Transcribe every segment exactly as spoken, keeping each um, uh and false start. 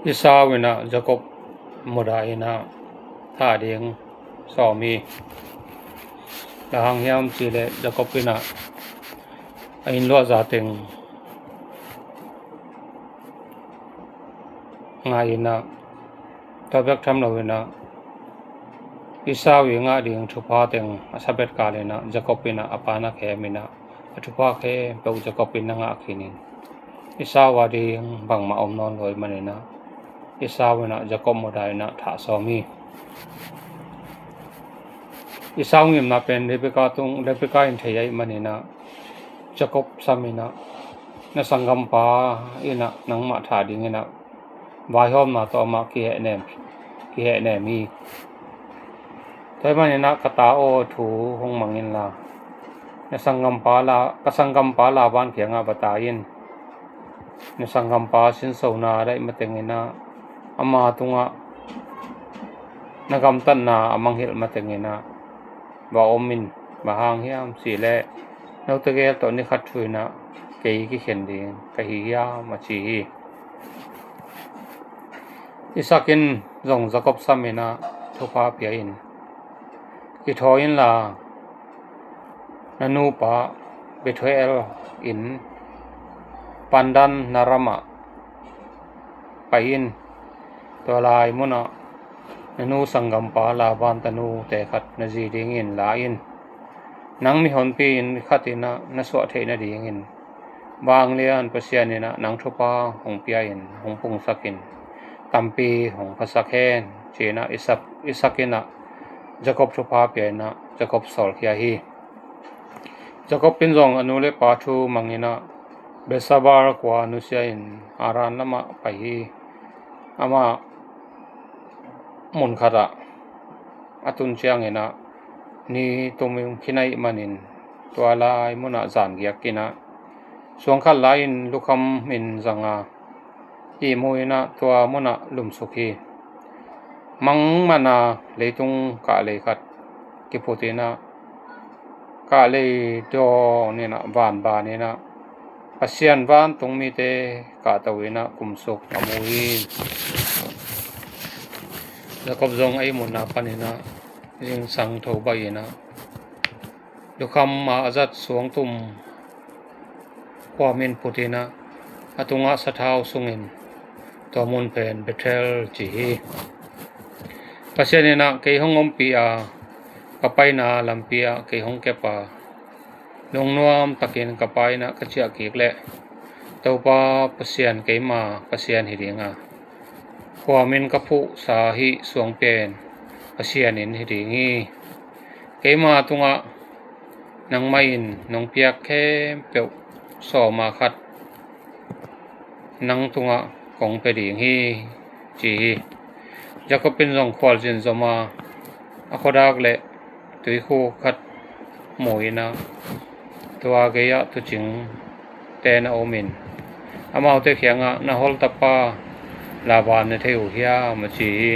Esau in ah Jakob mudah in ah thah ding sawm hi. Bang hang hiam cih leh Jakob in ah a inn luahza teng ngah in ah, tua bek tham lo in ah Esau i ngah ding thupha teng a sa bet kal in ah Jakob in ah a pa na khem in ah, a thupha khempeuh Jakob in na ngah khin in, Esau a ding bangmah om nawn lo ahih man in ah Esau in ah Jakob mudah in ah thah sawm hi. Esau ngimna pen Rebekah tung, Rebekah in thei ahih man in ah Jakob sam in ah, na sanggampa in ah nangmah thah ding in ah vaihawmna tawh amah kihehnem, kihehnem hi. Tua ahih man in ah ka ta aw, thu hong mang inla, na sanggampa La, ka sanggampa Laban kiangah va tai in. Na sanggampa sinsona a daih mateng in ah ama tungah na gamtatna a mangngilh mateng in ah va om in. Bang hang hiam cih leh note gel tawh ni khat thu in ah kei kikhen ding ka hi hiam, a ci hi. Isak in zong Jakob sam in ah thupha pia in, kithawi inla, na nupa Bethuel in Padan-aram ah pai in. Tua lai munah na nu sanggampa Laban tanute khat na zi dingin la in. Nang mihonpi in khat in ah na suah theih nadingin vanglian Pasian in ah nang thupha hong pia in, hong pungsak in, tampi hong phasak hen, ci-in ah Isak, Isak in ah Jakob thupha pia in ah Jakob sawlkhia hi. Jakob in zong a nu le pa thu mang in ah Beersheba khua nusia in Haran lamah pai hi. Amah mun khatah a tun ciangin ah ni tum khin ahih manin tua lai munah zan giak in ah suang khat la-in lukham in zang a, ihmu in ah tua munah lumsuk hi. Mangmahna leitung kahlei khat kiphut in ah, kahlei dawn in ah, vanban in ah, Pasian vantung mite kahto in ah kumsuk a mu hi. Jakob zong a ihmutna panin ah zingsang tho baih in ah, lukham a a zat suangtum khuamin phut in ah, a tungah sathau sungin tua mun pen Bethel ci hi. Pasian in ah kei hong ompih a, ka paina lampi ah kei hong kep a, lungnuam takin ka pa in ah ka ciah kik leh, Topa Pasian keima Pasian hi ding a, khuamin ka phuhsa hih suang pen Pasian in hi ding hi. Keima tungah nangmah in nong piak khempeuh sawm a khat nang tungah kong pia ding hi, ci hi. Jakob in zong khualzin zom a, a khuadak le tuikhuk khat mu in ah, tua gei-ah tuucingte na om in, amaute kiangah, Nahor tapa Laban na thei uh hiam? a ci hi.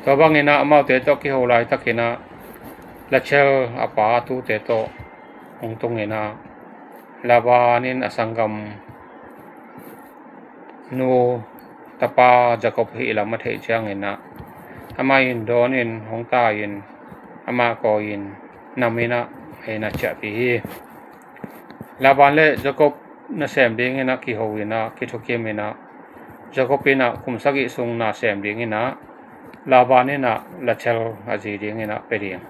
Tua bangin ah amaute tawh kiho laitakin ah Rachel a pa a tute tawh hong tung in ah, Laban in a sanggam nu tapa Jakob hih lam a theih ciangin ah, amah in dawn in hong tai in, amah kawi in nam in ah a inn ah ciahpih hi. Laban le Jakob nasem dingin ah kiho in ah kithukim in ah, Jakob in ah kum sagih sung na sem dingin ah, Laban in ah Rachel a zi dingin ah pia ding,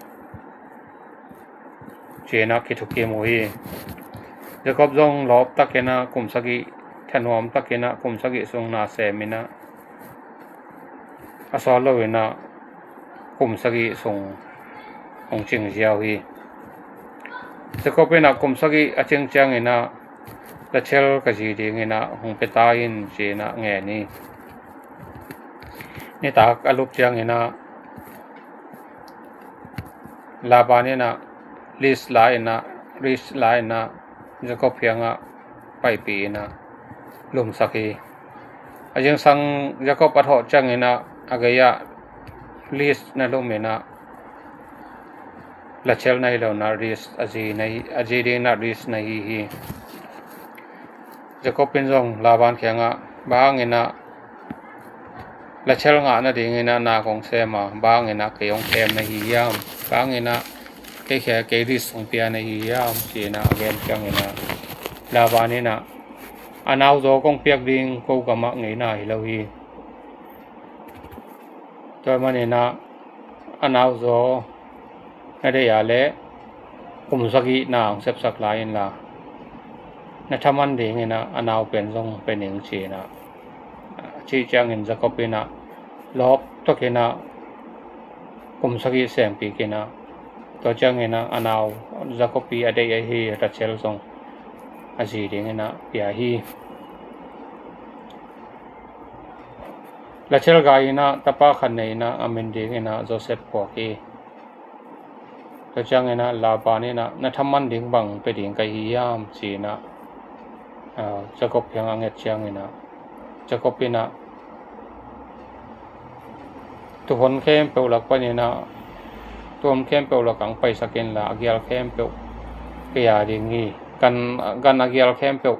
ci-in ah kithukim uh hi. Jakob zong lawp takin ah kum sagih, thanuam takin ah kum sagih sung na sem in ah, a sawt lo in ah kum sagih sung hong cing ziau hi. Jakob in ah kum sagih a cing ciangin ah, Rachel ka zi dingin ah hong pia ta in, ci-in ah ngen hi. Nitak a lup ciangin ah, Laban in ah Leah la in ah, Leah la in ah, Jakob kiangah paipih in ah lumsak hi. A zingsang Jakob a thawh ciangin ah, a gei-ah Leah na lum in ah, Rachel na hi lo in ah Leah a zi na hi, a zi dingin ah Leah na hi hi. Jakob in zong Laban kiangah, Bang hangin ah Rachel ngah nadingin ah na kong sem a, bang in ah kei hong sem na hi hiam? Bang in ah kei khia kei risk hong pia na hi hiam? Ci-in ah a gen ciangin ah Laban in ah, a nauzaw kong piak ding ko gamah ngeina hi lo hi. Tua manin ah a nauzaw na deih a leh kum sagihna hong sepsak lai inla, na thaman dingin ah a nau pen zong pe ning, ci-in ah a cih ciangin Jacob in ah lawp takin ah kum sagih sempik in ah, tua ciangin ah a nau Jacob ii a deih ahi Rachel zong a zi dingin ah pia hi. Rachel gai in ah tapa khat nei in ah a min dingin ah Joseph phuak hi. Tua ciangin ah Laban in ah, na thaman ding bang pe ding ka hi hiam? Ci-in ah, ah, Jacob kiang a nget ciangin ah, Jacob in ah, tuuhon khempeuh lak panin ah, tuuhon khempeuh lak ah hong paisak inla, a gial khempeuh kei a ding hi. Gan, gan a gial khempeuh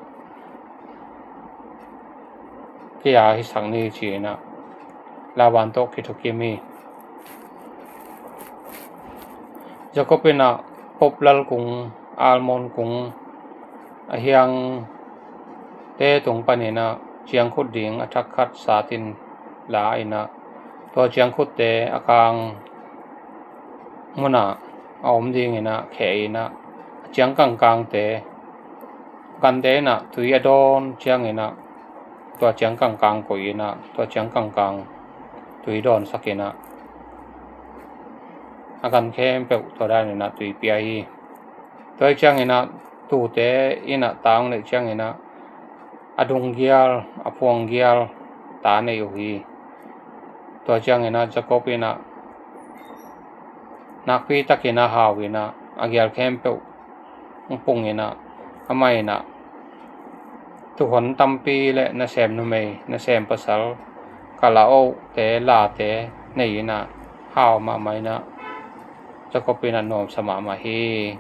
kei a hisak ni, ci-in ah Laban tawh kithukim hi. Jacob in ah poplal kung, almond kung, a hiangte tung panin ah ciangkhut ding a thak khat sat in la in ah, tua ciangkhutte a kang munah a om dingin ah kheh in ah, a ciang kangkangte, gante in ah tui a dawn ciangin ah, tua ciang kangkang koih in ah, tua ciang kangkang tui dawnsak in ah, a gan khempeuh tua danin ah tui pia hi. Tua hi ciangin ah tuute in ah ta hong neih ciangin ah, a dung gial, a phuang gial ta nei uh hi. Tua ciangin ah Jacob in ah nakpi takin a hau in ah, a gial khempeuh hong pung in ah, amah in ah, tuuhon tampi le nasem numei, nasem pasal, kalaohte, late nei in ah, hau mahmah in ah, Jacob in ah nuamsa mahmah hi.